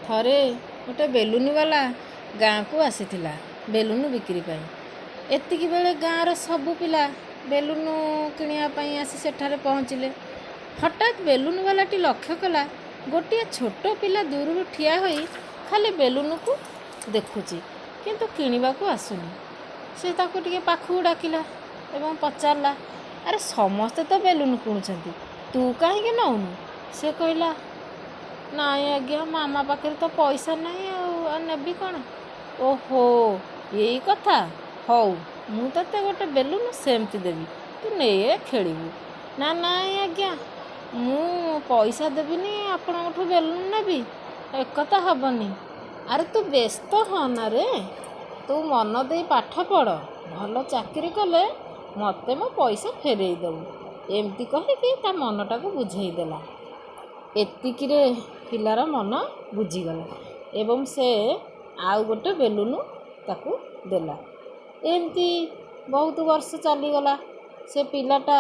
ଥରେ ଗୋଟେ ବେଲୁନବାଲା ଗାଁକୁ ଆସିଥିଲା ବେଲୁନ ବିକ୍ରି ପାଇଁ। ଏତିକି ବେଳେ ଗାଁର ସବୁ ପିଲା ବେଲୁନ କିଣିବା ପାଇଁ ଆସି ସେଠାରେ ପହଞ୍ଚିଲେ। ହଠାତ୍ ବେଲୁନବାଲାଟି ଲକ୍ଷ୍ୟ କଲା, ଗୋଟିଏ ଛୋଟ ପିଲା ଦୂରରୁ ଠିଆ ହୋଇ ଖାଲି ବେଲୁନକୁ ଦେଖୁଛି, କିନ୍ତୁ କିଣିବାକୁ ଆସୁନି। ସେ ତାକୁ ଟିକେ ପାଖକୁ ଡାକିଲା ଏବଂ ପଚାରିଲା, "ଆରେ, ସମସ୍ତେ ତ ବେଲୁନ କିଣୁଛନ୍ତି, ତୁ କାହିଁକି ନେଉନୁ?" ସେ କହିଲା, "ନାଇଁ ଆଜ୍ଞା, ମାମା ପାଖରେ ତ ପଇସା ନାହିଁ, ଆଉ ନେବି କ'ଣ?" "ଓହୋ, ଏଇ କଥା? ହଉ, ମୁଁ ତୋତେ ଗୋଟେ ବେଲୁନ ସେମିତି ଦେବି, ତୁ ନେ, ଖେଳିବୁ।" "ନା, ନାଇଁ ଆଜ୍ଞା, ମୁଁ ପଇସା ଦେବିନି, ଆପଣଙ୍କଠୁ ବେଲୁନ ନେବି, ଏକଥା ହେବନି।" "ଆରେ, ତୁ ବ୍ୟସ୍ତ ହଅନା ରେ। ତୁ ମନ ଦେଇ ପାଠ ପଢ଼। ଭଲ ଚାକିରି କଲେ ମୋତେ ମୋ ପଇସା ଫେରେଇ ଦେବୁ।" ଏମିତି କହିକି ତା ମନଟାକୁ ବୁଝେଇ ଦେଲା। ଏତିକିରେ ପିଲାର ମନ ବୁଝିଗଲା ଏବଂ ସେ ଆଉ ଗୋଟେ ବେଲୁନ ତାକୁ ଦେଲା। ଏମିତି ବହୁତ ବର୍ଷ ଚାଲିଗଲା। ସେ ପିଲାଟା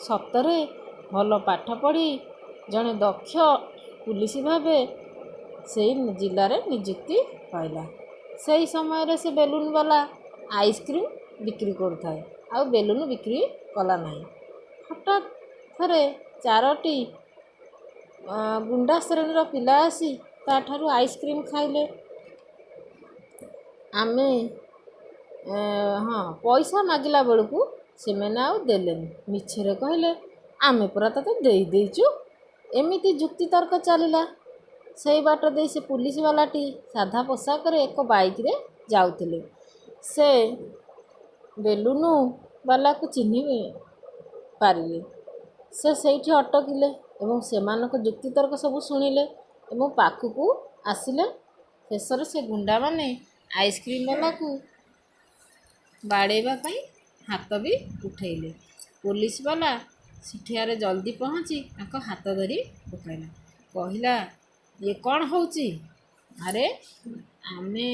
ସତରେ ଭଲ ପାଠ ପଢ଼ି ଜଣେ ଦକ୍ଷ ପୁଲିସ ଭାବେ ସେଇ ଜିଲ୍ଲାରେ ନିଯୁକ୍ତି ପାଇଲା। ସେହି ସମୟରେ ସେ ବେଲୁନବାଲା ଆଇସ୍କ୍ରିମ୍ ବିକ୍ରି କରୁଥାଏ, ଆଉ ବେଲୁନ ବିକ୍ରି କଲା ନାହିଁ। ହଠାତ୍ ଥରେ ଚାରୋଟି ଗୁଣ୍ଡା ଶ୍ରେଣୀର ପିଲା ଆସି ତା'ଠାରୁ ଆଇସ୍କ୍ରିମ୍ ଖାଇଲେ। ଆମେ ହଁ, ପଇସା ମାଗିଲା ବେଳକୁ ସେମାନେ ଆଉ ଦେଲେନି। ମିଛରେ କହିଲେ, "ଆମେ ପରା ତୋତେ ଦେଇ ଦେଇଛୁ।" ଏମିତି ଯୁକ୍ତିତର୍କ ଚାଲିଲା। ସେଇ ବାଟ ଦେଇ ସେ ପୁଲିସ ବାଲାଟି ସାଧା ପୋଷାକରେ ଏକ ବାଇକରେ ଯାଉଥିଲେ। ସେ ବେଲୁନ ବାଲାକୁ ଚିହ୍ନି ପାରିଲେ। ସେ ସେଇଠି ଅଟକିଲେ ଏବଂ ସେମାନଙ୍କ ଯୁକ୍ତିତର୍କ ସବୁ ଶୁଣିଲେ ଏବଂ ପାଖକୁ ଆସିଲେ। ଶେଷରେ ସେ ଗୁଣ୍ଡାମାନେ ଆଇସ୍କ୍ରିମ୍ ବାଲାକୁ ବାଡ଼େଇବା ପାଇଁ ହାତ ବି ଉଠେଇଲେ। ପୋଲିସ ବାଲା ସେଠିଆରେ ଜଲ୍ଦି ପହଞ୍ଚି ତାଙ୍କ ହାତ ଧରି ପକାଇଲା। କହିଲା, "ଇଏ କ'ଣ ହେଉଛି? ଆରେ, ଆମେ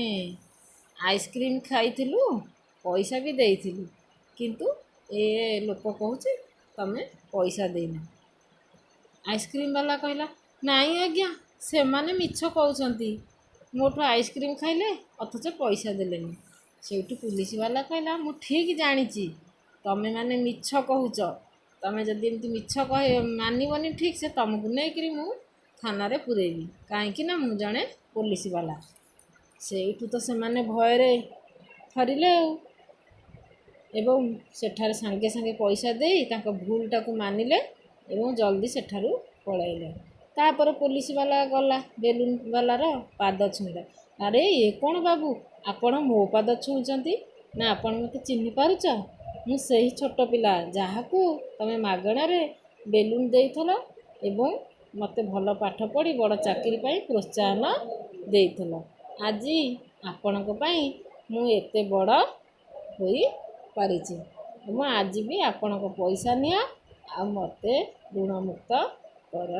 ଆଇସ୍କ୍ରିମ୍ ଖାଇଥିଲୁ, ପଇସା ବି ଦେଇଥିଲୁ, କିନ୍ତୁ ଏ ଲୋକ କହୁଛି ତମେ ପଇସା ଦେଇନ।" ଆଇସ୍କ୍ରିମ୍ ବାଲା କହିଲା, "ନାଇଁ ଆଜ୍ଞା, ସେମାନେ ମିଛ କହୁଛନ୍ତି। ମୋଠୁ ଆଇସ୍କ୍ରିମ୍ ଖାଇଲେ, ଅଥଚ ପଇସା ଦେଲେନି।" ସେଇଠୁ ପୁଲିସ ବାଲା କହିଲା, "ମୁଁ ଠିକ୍ ଜାଣିଛି ତମେମାନେ ମିଛ କହୁଛ। ତମେ ଯଦି ଏମିତି ମିଛ କହି ମାନିବନି ଠିକ୍ ସେ, ତମକୁ ନେଇକରି ମୁଁ ଥାନାରେ ପୁରେଇବି, କାହିଁକି ନା ମୁଁ ଜଣେ ପୋଲିସ ବାଲା।" ସେଇଠୁ ତ ସେମାନେ ଭୟରେ ଥରିଲେ ଆଉ ଏବଂ ସେଠାରେ ସାଙ୍ଗେ ସାଙ୍ଗେ ପଇସା ଦେଇ ତାଙ୍କ ଭୁଲଟାକୁ ମାନିଲେ ଏବଂ ଜଲ୍ଦି ସେଠାରୁ ପଳାଇଲେ। ତାପରେ ପୋଲିସ ବାଲା ଗଲା, ବେଲୁନ ବାଲାର ପାଦ ଛୁଇଁଲା। "ଆରେ, ଇଏ କ'ଣ ବାବୁ, ଆପଣ ମୋ ପାଦ ଛୁଉଁଛନ୍ତି? ନା, ଆପଣ ମୋତେ ଚିହ୍ନି ପାରୁଛ? ମୁଁ ସେହି ଛୋଟ ପିଲା, ଯାହାକୁ ତମେ ମାଗଣାରେ ବେଲୁନ ଦେଇଥିଲ ଏବଂ ମୋତେ ଭଲ ପାଠ ପଢ଼ି ବଡ଼ ଚାକିରି ପାଇଁ ପ୍ରୋତ୍ସାହନ ଦେଇଥିଲ। ଆଜି ଆପଣଙ୍କ ପାଇଁ ମୁଁ ଏତେ ବଡ଼ ହୋଇପାରିଛି ଏବଂ ଆଜି ବି ଆପଣଙ୍କ ପଇସା ନିଅ ଆଉ ମୋତେ ଋଣମୁକ୍ତ କର।"